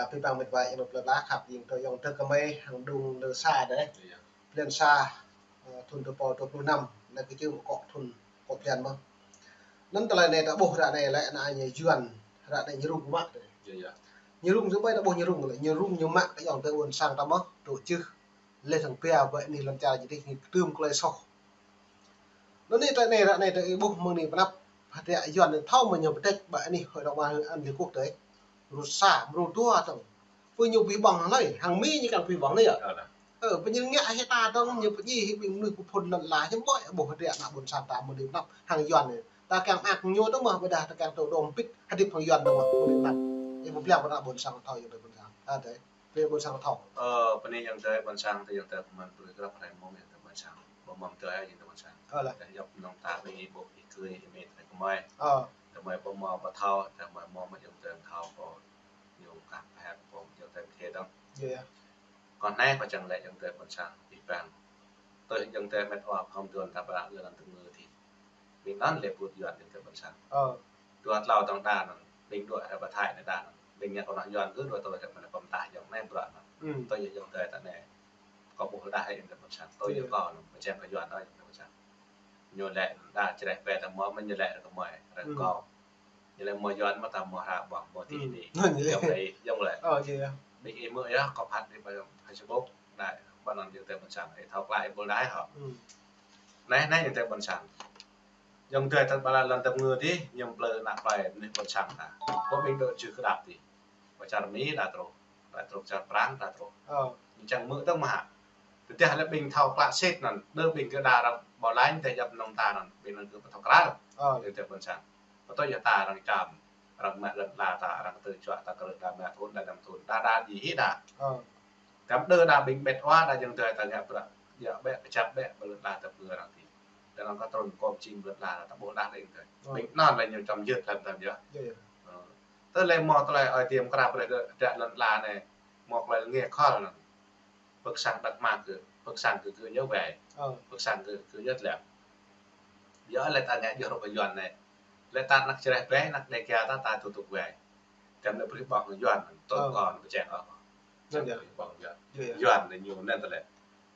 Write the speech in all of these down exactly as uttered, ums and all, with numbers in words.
Abih bang met wa ayŏng adơi plơi pla khăp, ayŏng adơi, ayŏng adơi kơmơi hăng đung đơ sa đơi. Iya. Blan sa, ơ, thun dua rơbâo dua pluh năm, anai kơ čư̆ mơ̆ akŏ thun akŏ blan mơ̆. Anŭn tơlơi anai ta ƀuh ră anai lĕ ană ñu Yuan, ră anai ñu rŭng mă đơi. Iya, iya. Ñu rŭng samơ̆ ta ƀuh ñu rŭng lĕ, ñu rŭng ñu mă kơ ayŏng adơi ƀôn sang ta mơ̆, tŭ čư̆. Lĕ thăng pia ƀơi anih lŏn čar jih dih ñu kơtưm tơlơi soh. Anŭn anai tơlơi anai ră anai ta ƀuh mơ̆ng anai pơ anăp, hơdră Yuan anai thâo mơ̆ ñu pơtĕč ƀơi anih Hội đồng Bảo an Liên Quốc đơi. Rŭt sa, mrô dua tơ̆ng. Pơ ñu pơhiăp ƀơ̆ng hlơi, hăng Mi ñu kiăng pơhiăp ƀơ̆ng anai yơh. Ơ, đah. Ơ, pơñing ngă hĭ ta tơ̆ng, ñu pơñing hĭ ƀing mơnuih pơphun lŏn ala, ñu ƀuh, ƀuh hơdră ană ƀôn sang ta mơ̆ng anai pơ anăp, hăng Yuan anai. Ta kiăng mơak ñu tơ̆ng mơ̆, ƀôdah ta kiăng tơ̆ dŏm pĭt, hơdip hăng Yuan tơ̆ng mơ̆, mơ̆ng anai pơ anăp. Ih ƀu ƀlŏng pơ ană ƀôn sang thâo, ayŏng adơi ƀôn sang. Ơ, đơi. Pơ ƀôn sang thâo. Ơ, pơ anai ayŏng adơi ƀôn sang, tơ ayŏng adơi kơmơi brơi krăp rai mơ̆ng ayŏng adơi ƀôn sang. Ƀu mơ̆ng tơ ayŏng adơi ƀôn sang. Ơ, lah. Tơ djŏp mơnơ̆ng ta ƀing ih ƀuh ih kơ ih mĕt rai kơmơi. Ơ. Tơ kơmơi ƀu mơ̆ ƀu thâo, tơ kơmơi mơ̆ mơ̆ ayŏng adơi thâo kơ ñu kah pơhĕt kơ ayŏng adơi kơ tơ̆ng. Iya, iya. Kơ anai kơ čang lĕ ayŏng adơi ƀôn sang, ih ƀang. Tơ ayŏng adơi mĕt wa phŏng tuan ta ƀă lŏn tơngư dih. Ƀing anŭn lĕ put Yuan ayŏng adơi ƀôn sang. Ơ. Dua tlâo tơ̆ng đa anŭn, ƀing dua hrơi pơthai anai đa anŭn. Ƀing ngă kơ ană Yuan kơ dua tlâo hrơi mơ̆n pơm tah ayŏng anai bruă anŭn. Hmm. Tơ ayŏng adơi ta anai. Kơ ƀuh đah ayŏng adơi ƀôn sang. Tơ ayŏng adơi kơ anŭn, pơčeh kơ Yuan anŭn ayŏng adơi ƀôn sang. Ñu lĕ đa čreh pĕ ta mơ̆, mơ̆n ñu lĕ ră kơ mơi. Hmm. Ră kơ kâo. Ñu lĕ mơ̆ Yuan mơ̆ ta mơ̆ hră ƀơ̆ng, mơ̆ ti ni. Hmm. Ñu lĕ. Ayŏng adơi, ayŏng adơi. Ơ, iya. Ƀing ih mơ̆ yơh, kơ phat đi ƀơi Facebook, đa, ƀơi anŭn ayŏng adơi ƀôn sang. Ih thâo klă ih ƀuh đa hŏ. Hmm. Anai, anai ayŏng adơi ƀôn sang. Ayŏng adơi ta ƀă lŏn tơngư dih, ñu plư ană plơi, anai ƀôn sang ta. Kơ ƀing dŏ čư̆ kơdăp dih. Pơ čar Mi đa truh, đa truh čar Prang đa truh. Ơ. Ñu čang mơ̆ tơ̆ng mơ̆ hă. Tơdah lĕ ƀing thâo klă sĭt anŭn, đơ ƀing kơ đa arăng ƀu laĭ tơ djŏp mơnơ̆ng ta anŭn, ƀing anŭn kơ ƀu thâo krăp. Ơ. Ayŏng adơi ƀôn sang. Pơtô yơh ta arăng čăm, arăng mă lŏn ala ta, arăng tơ čuă ta krư̆ đa mă thun, đa năm thun, đa đa djơ̆ hĭ đa. Ơ. Tơm đơ đa ƀing mĕt wa đa ayŏng adơi ta ngă bruă, djă ƀĕ, kơčăp ƀĕ, ƀơi lŏn ala ta pơ arăng dih. Đa arăng kơ trŭn kơm čing ƀơi lŏn ala ta ƀuh đa lĕ ayŏng adơi. Ơ. Ƀing anŭn lĕ ñu čăm jơt lăm tơm yơh. Iya, iya. Ơ. Tơ lĕ mơ̆ tơlơi ơi tiêm krăp brơi đa, đa lŏn ala anai, mơ̆ tơlơi lĕ ngă khŏl anŭn. Pơk sang đăk mă kơ, pơk sang kơ kơ ñu wai. Ơ. Pơk sang kơ, kơ ñu lĕ. Yơh lĕ ta ngă djơ̆ hrup Yuan anai. Lĕ ta anăk čreh pĕ, anăk Đêga ta, ta tŭ tŭk wai. Tơm lĕ brơi ƀơ̆ng Yuan, tŭ kơ anŭn pơčeh ôh. Iya, iya. Brơi ƀơ̆ng Yuan. Iya, iya. Yuan anai ñu anŭn tơlơi.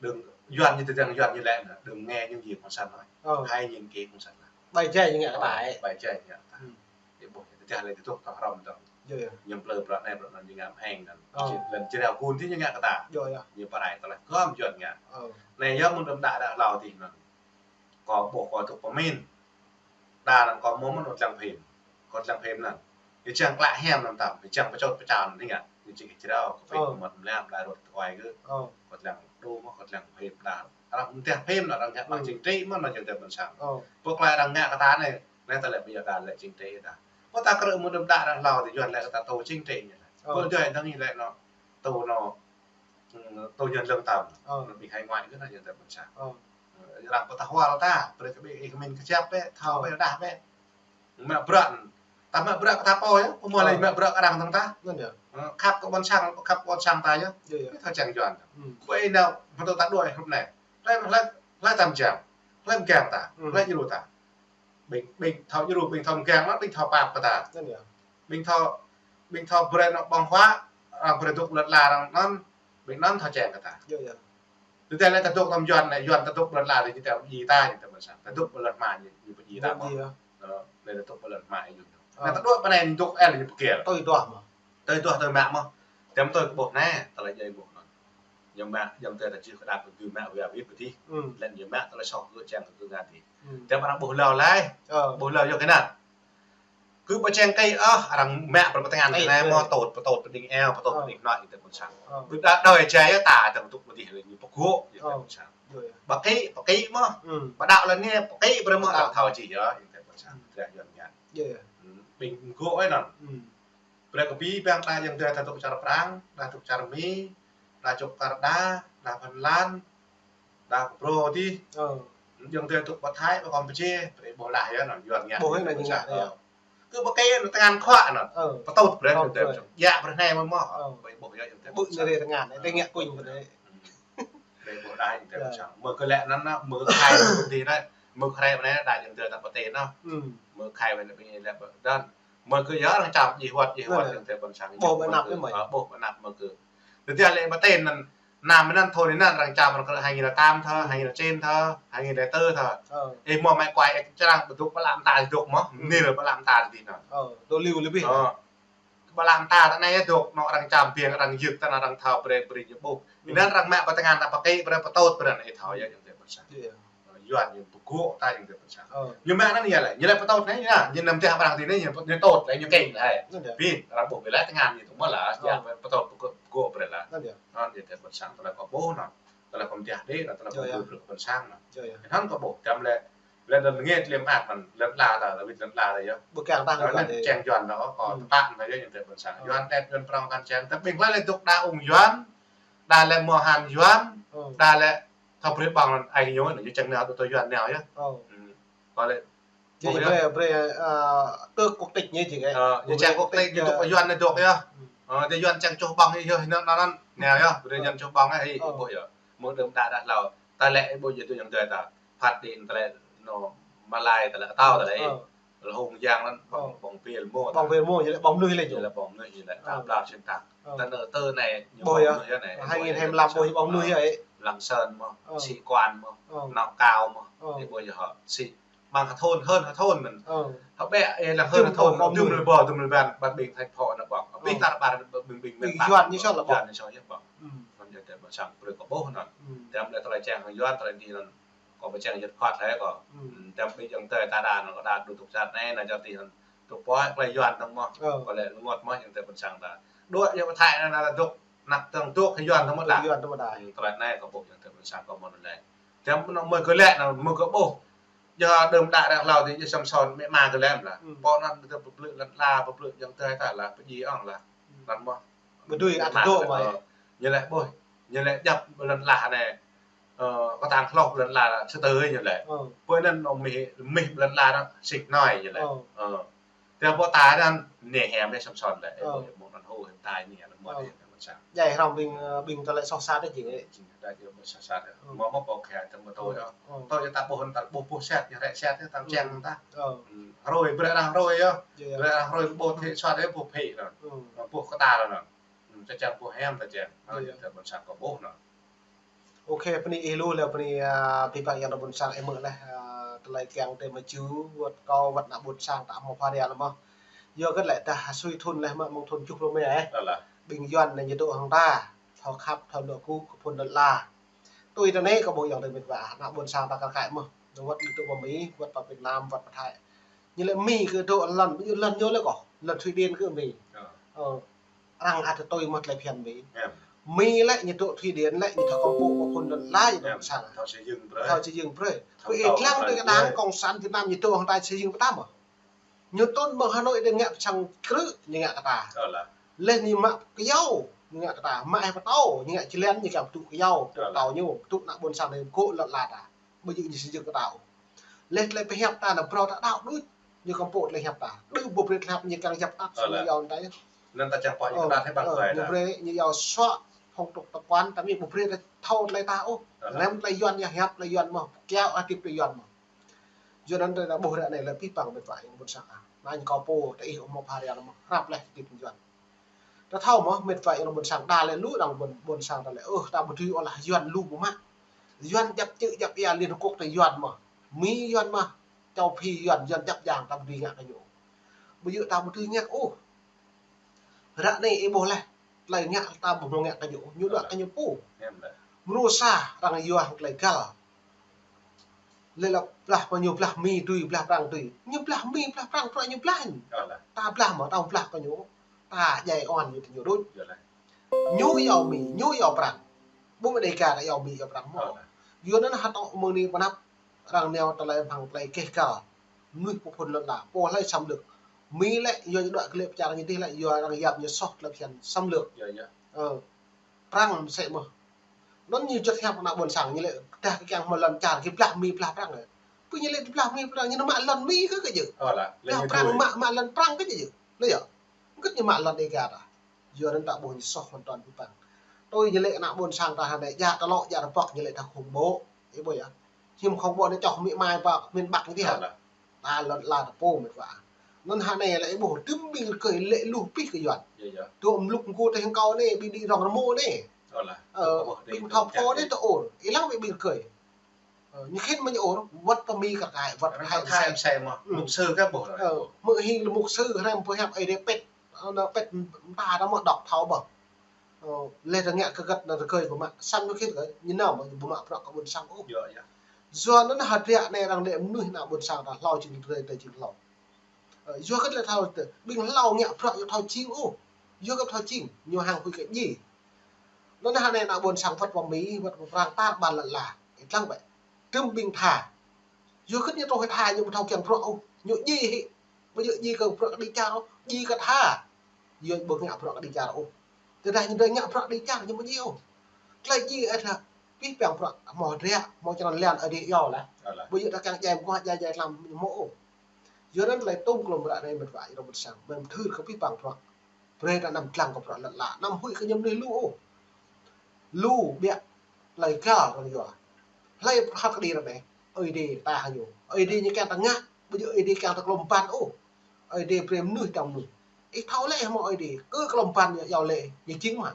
Đơ̆ng Yuan ñu tơdang Yuan ñu lĕ anŭn, đơ̆ng ngă ñu jing kông san anai. Ơ. Hai ñu kơ kông san anai. Bai jai ñu ngă kơ ta ơi. Bai jai ñu ngă kơ ta. Hmm. Ih ƀuh, tơdah lĕ tơdŏ tŏ hrŏm tơ̆ng. Iya, iya. Ñu plư bruă anai, bruă anŭn ñu ngă mơ̆ng anŭn. Ơ. Lŏn Jrai Gun dih ñu ngă kơ ta. Iya, iya. Ñu pơrai tơlơi gơ̆m Yuan ngă. Ơ. Anai yơh mơ̆ng đưm đă đă hlâo dih anŭn. Kâo ƀuh kâo tŭk pơmĭn. Đa anŭn kâo mơ̆ mơ̆n ôh lăng phim. Kâo lăng phim anŭn. Ñu čang klă hiam anŭn tơ̆ng. Ñu čang pơčôt pơčao anŭn ngă. Ñu čang kơ jrao, kơ phim kơ mơ̆t mlam, đa rơ̆t kơ oai kơ. Ơ. Kâo lăng đu mơ̆, kâo lăng phim đa. Arăng mơ̆n tơdah phim anŭn, arăng ngă păng čing trĭ mơ̆n anŭn ayŏng adơi ƀôn sang. Ơ. Pơk klă arăng ngă kơ ta anai. Anai ta lĕ ƀu djơ̆ đa lĕ čing trĭ đa. Pơ ta krư̆ mơ̆ng đưm đă đă hlâo dih Yuan lĕ kơ ta tŭ čing trĭ ñu lĕ. Ơ. Pơ djơ̆ dơ̆ng ñu lĕ anŭn. Tŭ anŭn, ơ, tŭ Yuan lơ̆ng tơ̆ng. Ơ. Anŭn ƀing hải ngoại kơ anŭn ayŏng adơi ƀôn sang. Ơ. Ơ, arăng pơtah wăl ta, brơi kơ ƀing ih kơmĭn kơjăp bĕ, thâo bĕ, đah bĕ. Mă bruă, ta mă bruă kơ ta pô yơh, pơmơ̆ lĕ mă bruă kơ arăng tơ̆ng ta. Anŭn yơh. Ơ, khăp kơ ƀôn sang, khăp kơ ƀôn sang ta yơh. Iya, iya. Ih thâo čang Yuan. Hmm. Ƀơi anai, pơtô ta đuaĭ hrup anai. Hlơi, hlơi, hlơi tam jang, hlơi mơgang ta, hmm, hlơi djru ta. Ƀing, ƀing thâo djru, ƀing thâo mơgang mơ̆n, ƀing thâo pap kơ ta. Anŭn yơh. Ƀing thâo, ƀing thâo brơi anŏ ƀơ̆ng huă, arăng brơi dŏ lŏn ala arăng anŭn, ƀing anŭn thâo čang kơ ta. Iya, iya. Tơdah lĕ ta dŏ tơm Yuan anai, Yuan ta dŏ lŏn ala ñu ta pơdjai ta, ñu ta ƀôn sang. Ta dŏ lŏn hmua ñu, ñu pơdjai ta mơ̆n. Ơ, anai ta dŏ lŏn hmua ñu. Ơ. Anai ta dŏ pơ anai ñu dŏ el ñu pơkial. Tui duah mơ̆. Tui duah tui mă mơ̆. Tơm tui kơ ƀuh anai, tơlơi djai ƀuh anŭn. Ñu mă, ayŏng adơi ta čih kơ đa kơ gơ̆ mă wia wih pơdih. Hmm. Lĕ ñu mă tơlơi soh gơ̆ čang kơ gơ̆ ngă dih. Hmm. Tơm arăng ƀuh hlâo lai. Ơ. Ƀuh hlâo yua kơ anŭn. Kơ ƀu čang kơ ôh, arăng mă pơ pơtơngan anai mơ̆ tŭt, pơtŭt pơđing eo, pơtŭt pơđing hnoi ayŏng adơi ƀôn sang. Ơ. Kơ đa đơi jai yơh ta, ta tŭ pơdih lĕ ñu pơgŏ ayŏng adơi ƀôn sang. Ơ. Pơkĭ, pơkĭ mơ̆. Hmm. Pơđao lĕ anai, pơkĭ brơi mơ̆, arăng thâo čih yơh ayŏng adơi ƀôn sang. Iya. Drah Yuan ngă. Iya, iya. Hmm. Ƀing gơ̆ anŭn. Hmm. Brơi kơ abih bang đa ayŏng adơi ta dŏ čar Prang, đa dŏ čar Mi, đa dŏ Canada, đa Phần Lan, đa kơ Bro dih. Ơ. Ayŏng adơi dŏ pơ Thái, pơ Kampuchia, brơi ƀuh đa yơh anŭn Yuan ngă. Ƀuh anŭn ñu ngă yơh. Ơ. Kơ ƀu kơ anŭn tơngan khuă anŭn. Ơ. Pơtŭt brơi ayŏng adơi. Ơ. Yă brơi anai mơ̆ mơ̆. Ơ. Brơi ƀuh yơh ayŏng adơi. Ƀuh anai tơngan, tơngan kuñ brơi. Hmm. Brơi ƀuh đa ayŏng adơi. Yă. Mơ̆ kơ lĕ anŭn, mơ̆ khai dih anai. Mơ̆ khai anai đa ayŏng adơi ta pơtê anŭn. Hmm. Mơ̆ khai anai ƀing lĕ ƀơ̆ đan. Mơ̆ kơ yơh arăng čăm djai wơ̆t, djai wơ̆t, ayŏng adơi ƀôn sang. Ƀuh ƀơi anăp mơ̆. Ơ, ƀuh ƀơi anăp mơ̆ kơ. Tơdah lĕ ƀơi ten anŭn, năm anŭn thun anŭn arăng čăm arăng kơ hai nghìn lẻ tám thơ, hai nghìn lẻ chín thơ, hai nghìn lẻ tư thơ. Ơ. Ih mơ̆ mă kuai ih črang ƀu dŏ ƀơi lăm ta dŏ mơ̆, nil ƀơi lăm ta dih anŭn. Ơ, dŏ liu lĕ bih. Ơ. Ƀơi lăm ta tơ anai dŏ, anŏ arăng čăm biang arăng yơk tơ anŭn arăng thâo brơi brơi ñu ƀuh. Anŭn arăng mă pơtơngan ta pơkĕ brơi pơtôt brơi anai thâo yơh ayŏng adơi ƀôn sang. Yuan ñu pơgŏ ta ayŏng adơi ƀôn sang. Ơ. Ñu mă anŭn ñu lĕ, ñu lĕ pơtôt anai ñu, ñu năm teh arăng ti anai ñu, ñu tôt lĕ ñu kĕ lĕ. Anŭn yơh. Bih, arăng ƀuh bih lĕ tơngan ñu tŭ mơ̆ lah, ơ, ñu pơtôt pơgŏ, pơgŏ brơi lah. Anŭn yơh. Anŭn ayŏng adơi ƀôn sang, tơlơi kâo ƀuh anŭn. Tơlơi kâo mơtiah đih, tơlơi kâo ƀuh brơi kơ ƀôn sang anŭn. Yơh, yơh. Anŭn kâo ƀuh, tơm lĕ, lĕ anŭn ngĕt lĕ mơak anŭn, lĕ anŭn la ta, lĕ wĭt anŭn la ta yơh. Ƀu kiăng ta anŭn lĕ. Čeng Yuan anŭn, kâo tơpă anŭn yơh, ayŏng adơi ƀôn sang. Ơ. Yuan đet, Yuan prong kăn čeng, tơdah ƀing klă lĕ dŏ đa ung Yuan, đa lĕ mơhan Yuan, đa lĕ thâo brơi ƀơ̆ng anŭn ai ñu, ñu čeng nao tơ Yuan nao yơh. Ơ. Ơ. Kâo lĕ. Ƀuh yơh. Brơi, brơi, ơ, tước quốc tịch ñu jing, ơ. Ơ, ñu čeng quốc tịch, ñu dŏ Yuan ñu dŏ yơh. Ơ, đa Yuan čeng čuh ƀơ̆ng yơh, anŭn, anŭn, anŭn. Nao yơh, brơi Yuan čuh ƀơ̆ng yơh, ih ƀuh yơh. Mơ̆ đơ̆m đa đah hlâo. Ta lĕ ih ƀuh yơh tui ayŏng adơi ta. Phat đĭ ta lĕ, anŏ, Malai ta lĕ, atâo ta lĕ. Ơ. Lơhung yang anŭn, ƀơ̆ng, ƀơ̆ng pil mơ̆ ta. Ƀơ̆ng pil mơ̆, ñu lĕ ƀơ̆ng mơnuih lĕ ñu. Ñu lĕ ƀơ̆ng mơnuih, ñu lĕ ta ƀlao sĭt ta. Ơ. Ta nao tơ anai, ñu ƀơ̆ng mơnuih yơh anai. Hai nghìn hai mươi lăm ƀơ̆ng mơnuih yơh. Lăng Sơn mơ̆, Sĩ Quan mơ̆, Nau Cao mơ̆. Ih ƀuh yơh hŏ, Sĩ Măng hơthôn, hơn hơthôn mơ̆n. Ơ. Hơbĕ, ê, lăng hơn hơthôn, dŭm lĕ ƀơ̆ng, dŭm lĕ ƀơ̆ng, ƀing thành phố anŭn ƀơ̆ng. Ƀing ta ƀar, ƀing, ƀing, ƀing Yuan ñu sŏ lĕ ƀơ̆ng. Yuan ñu sŏ yơh ƀơ̆ng. Anŭn yơh tơ ƀôn sang brơi kâo ƀuh anŭn. Tơm lĕ tơlơi čeng hăng Yuan, tơlơi dih anŭn. Kâo ƀu čeng yơh kơt lĕ kâo. Tơm ƀing ayŏng adơi ta đa anŭn, kâo đa dŏ tŭk čar anai, anŭn čar dih anŭn. Tŭk pơhiăp tơlơi Yuan tơ̆ng mơ̆. Kâo lĕ lơngot mơ̆ ayŏng adơi ƀôn sang ta. Dŏ yơh pơ Thái anŭn, anŭn dŏ, năk tơ̆ng dŏ Yuan tơ̆ng mơ̆ đa. Yuan tơ̆ng mơ̆ đa. Tơlơi anai kâo ƀuh ayŏng adơi ƀôn sang kâo mơ̆n lĕ. Tơm anŭn mơ̆ kơ lĕ anŭn, mơ̆ kơ ƀuh. Yua đơ̆m đă ră hlâo dih, yua Samson mĕ ma kơ lĕ mơ̆ lah. Pô anŭn tơ pơblư̆ lăn ala, pơblư̆ ayŏng adơi ta lah, pơdjai ŏng lah. Anŭn mơ̆. Ƀu dưi ăt dŏ mơ̆. Ñu lĕ ƀuh, ñu lĕ djăp lăn ala anai. Ơ, kơtang hloh lăn ala sơtơi ñu lĕ. Pô anŭn anŏ mih, mih lăn ala anŭn sĭt hnoi ñu lĕ. Ơ. Tơdah pô ta anŭn, neh hiam mĕ Samson lĕ. Ơ. Ƀuh mơ̆ anŭn hô hiam tai neh anŭn mơ̆. Ơ. Djai hrŏm ƀing, ơ, ƀing tơlơi soh sat đôč jing. Jing đa jing ƀing soh sat. Mơ̆ mơ̆ pô kha tơ̆ng mơ̆ tui yơh. Tơ̆ng yơh ta ƀuh ta ƀuh ƀuh sat ñu rĕ sat yơh ta čeng ta. Hrơi brơi arăng hrơi yơh. Brơi arăng hrơi ƀuh thĕ sat yơh ƀuh phĕ anŭn. Ƀuh kơ ta anŭn. Ta čeng ƀuh hiam ta čeng. Anŭn yơh ta ƀôn sang kâo ƀuh anŭn. Ôkê, bơni ih lu lĕ bơni, ơ, abih bang ayŏng adơi ƀôn sang ih mơ̆ lĕ, ơ, tơlơi kiăng tơ mơjưh, wơ̆t kâo, wơ̆t ană ƀôn sang ta hmâo phara lĕ mơ̆. Yua kơ lĕ dah sui thun lĕ mơ̆ mơ̆ng thun tơjuh pluh rơma ih. Lă lah. Ƀing Yuan anai ñu dŏ hăng ta, thâo khăp, thâo luă gŭ, kơ phŭn lŏn ala. Tui tơ anai kâo ƀuh ayŏng adơi mĕt wa, ană ƀôn sang ta kar kaĭ mơ̆. Wơ̆t ñu dŏ pơ Mi, wơ̆t pơ Việt Nam, wơ̆t pơ Thái. Ñu lĕ Mi kơ dŏ lŏn, lŏn ñu lĕ kâo, lŏn Thụy Điển kơ Mi. Ơ. Ơ. Arăng ăt tui mơ̆ tơlơi phiăn Mi. Mi lĕ ñu dŏ Thụy Điển lĕ ñu thâo kơmpŏk kơ phŭn lŏn ala ñu dŏ ƀôn sang. Thâo xây dựng brơi. Thâo xây dựng brơi. Kơ ih lăng tui kơ đảng Cộng sản Việt Nam ñu dŏ hăng ta xây dựng pơtăm mơ̆. Ñu tŭn mơ̆ng Hà Nội đe ngă pơ sang krư̆ ñu ngă kơ ta. Leh ñu mă kơyâo ñu ngă kơ ta. Mă hĕ pơtâo ñu ngă jơlan ñu kiăng pơtŭ kơyâo, pơtŭ kơtâo ñu, pơtŭ ană ƀôn sang anai gŏ lŏn ala ta. Ƀu djơ̆ ñu xây dựng kơ ta ôh. Leh tơlơi pơhiăp ta anŭn phrâo ta đaŏ đôč, ñu kơmpŏk tơlơi hiăp ta. Đơ ƀu brơi tơlơi hiăp ñu kiăng yap ăt, ñu yua ta yơh. Anŭn ta čang pơhiăp ñu kơđat hĕ ƀăng tơlơi ta. Ñu brơi ñu yua sŏ phong tục tập quán, ta mi ƀu brơi ta thâo tơlơi ta ôh. Anăm tơlơi Yuan yơh hiăp tơlơi Yuan mơ̆. Kiaŏ hơdip tơlơi Yuan mơ̆. Yua anŭn ta ƀuh ră anai lĕ abih bang mĕt wa ayŏng ƀôn sang ah. Anŭn kâo pô ta ih ƀu hmâo phara lĕ mơ̆. Hrăp leh hơdip tơlơi Yuan. Ta thâo mơ̆, mĕt wa ayŏng adơi ƀôn sang đa lĕ lu arăng ƀôn, ƀôn sang ta lĕ, ơ, ta ƀu dưi ôh lah Yuan lu ƀu mă. Yuan djăp čư̆ djăp ia Liên Hợp Quốc ta Yuan mơ̆. Mi Yuan mơ̆. Châu Phi Yuan, Yuan djăp jang ta ƀu dưi ngă kơ ñu. Ƀu djơ̆ ta ƀu dưi ngă ôh. Ră anai ih ƀuh leh, tơlơi ngă ta ƀu hmâo ngă kơ ñu ôh, ñu đuaĭ kơ ñu pô. Mrô sa arăng yua hăng tơlơi găl. Lĕ lăp blah mơ̆ ñu blah Mi tui, blah Prăng tui. Ñu blah Mi, blah Prăng, bruă ñu blah. Ta blah mơ̆, ta blah kơ ñu. Ta djai oan ñu tơ ñu đôč. Ñu yua Mi, ñu yua Prăng. Ƀu mơ̆ Đêga ta yua Mi yua Prăng mơ̆. Yua anŭn hơtŏ mơ̆ng anai pơ anăp arăng nao tơlơi hăng tơlơi keh găl. Mơnuih pơ phŭn lŏn ala, pô hlơi xâm lược. Mi lĕ yua ñu đuaĭ kơ lĕ pơ čar ñu dih lĕ yua arăng yap ñu soh tơlơi phiăn xâm lược. Ơ. Prăng mơsĕ mơ̆. Anŭn ñu juăt hiăp ană ƀôn sang ñu lĕ dah kơ kiăng hmâo lŏn čar kơ blah Mi blah Prăng. Pơ ñu lĕ blah Mi blah Prăng ñu mă lŏn Mi kơ kơ djơ̆. Blah Prăng mă, mă lŏn Prăng kơ djơ̆. Lĕ yơh. Mơ̆ kơ ñu mă lŏn Đêga ta. Yua anŭn ta ƀuh ñu soh hoàn toàn abih bang. Tui ñu lĕ ană ƀôn sang ta hơnai djă tơlŏ djă rơbŏk ñu lĕ ta khủng bố. Ih ƀuh yơh. Hiư̆m khủng bố anai čoh Mi mai pơ miền Bắc ñu dih hă. Ta lŏn ala ta pô mĕt wa. Anŭn hă anai lĕ ƀuh tơm ƀing rơkơi lĕ luh pih kơ Yuan. Yơh, yơh. Tơ mlŭk mgu teh hăng kâo anai, ƀing đĭ rŏng rơmô anai. Ơ, ƀing thâo pô anai tơ ôr. Ih lăng ƀing rơkơi. Ơ, ñu khĭn mơ̆ ñu ôr, wơ̆t pơ Mi kar kaĭ, wơ̆t hai sai sai mơ̆. Mục sư kơ ƀuh. Ơ, mơ̆ hing lĕ mục sư, hrăm pơhiăp Ơi Adai pĕt. Ơ, anŭn pĕt mơta ta mơ̆ đŏk thâo ƀơh. Ơ, lĕ ta ngă kơ găt anŭn rơkơi ƀu mă, săn ñu khĭn kơ, ñu nao ƀu mă prăk kơ ƀôn sang ôh. Yơh, yơh. Yua anŭn hơdră anai arăng lĕ mơnuih ană ƀôn sang ta hlâo jing rơkơi ta jing hlâo. Ơ, yua kơ lĕ thâo tơ, ƀing hlâo ngă prăk yua thâo jing ôh. Yua kơ thâo jing, ñu hăng huĭ kơ djai. Anŭn hă anai ană ƀôn sang wơ̆t pơ Mi, wơ̆t pơ Prang tar ƀar lŏn ala. Ih lăng ƀĕ. Tơm ƀing tha. Yua kơ ñu tơlơi tha ñu ƀu thâo kiăng prăk ôh. Ñu djai hĭ. Ƀu djơ̆ djai kơ prăk kơđi čar ôh. Djai kơ tha. Yua ƀu ngă prăk kơđi čar ôh. Tơdah ñu đơi ngă prăk kơđi čar ñu ƀu djai ôh. Tơlơi djai ăt hă. Pih păng prăk hmâo hơdră, hmâo črăn lan Ơi Adai iâu laih. Ƀu djơ̆ ta kiăng djai mơguah djai djai tlam ñu hmâo ôh. Yua anŭn tơlơi tŭm klŏm ră anai mĕt wa ih rŏng ƀôn sang. Mơ̆n thưr kơ pih păng prăk. Brơi ta anăm lăng kơ prăk lăt la. Anăm huĭ kơ ñu mơnuih lu ôh. Lu biă tơlơi găl arăng yua. Hlơi pơhăt kơđi arăng anai. Ơi Adai ta hăng ñu. Ơi Adai ñu kiăng ta ngă. Ƀu djơ̆ Ơi Adai kiăng ta klŏm ban ôh. Ơi Adai brơi mơnuih tơm mơnuih. Ih thâo lĕ hmâo Ơi Adai. Kơ klŏm ban ñu iâu lĕ. Ñu jing mă.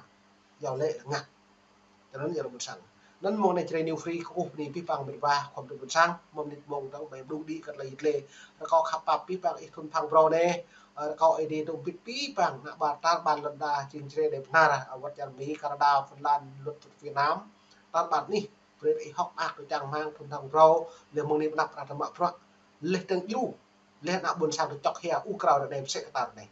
Iâu lĕ ngă. Tơ anŭn yơh rŏng ƀôn sang. Anŭn mông anai Jrai New Free kơkuh bơni pih păng mĕt wa khŏm rŏng ƀôn sang. Mơ̆n mơnit mông dơ̆ng ƀai blung đĭ kơ tơlơi yit lĕ. Rơkâo khăp pap pih păng ih thun phang brâo anai. Ơ, rơkâo Ơi Adai tŭm bit pih păng ană ƀar tar ƀar lŏn đa jing Jrai đe bơnar. Ơ, wơ̆t čar Mi, Canada, Phần Lan, luật Việt Nam. Tar ƀar anih. Brơi ih hŏk mơak tui čang rơmang thun phang brâo. Lĕ mơ̆ng anai pơ anăp arăng ta mă prăk. Lĕ tơng djru. Lĕ ană ƀôn sang ta čŏk hia u krao ră anai pơsĕ kơ tar anai.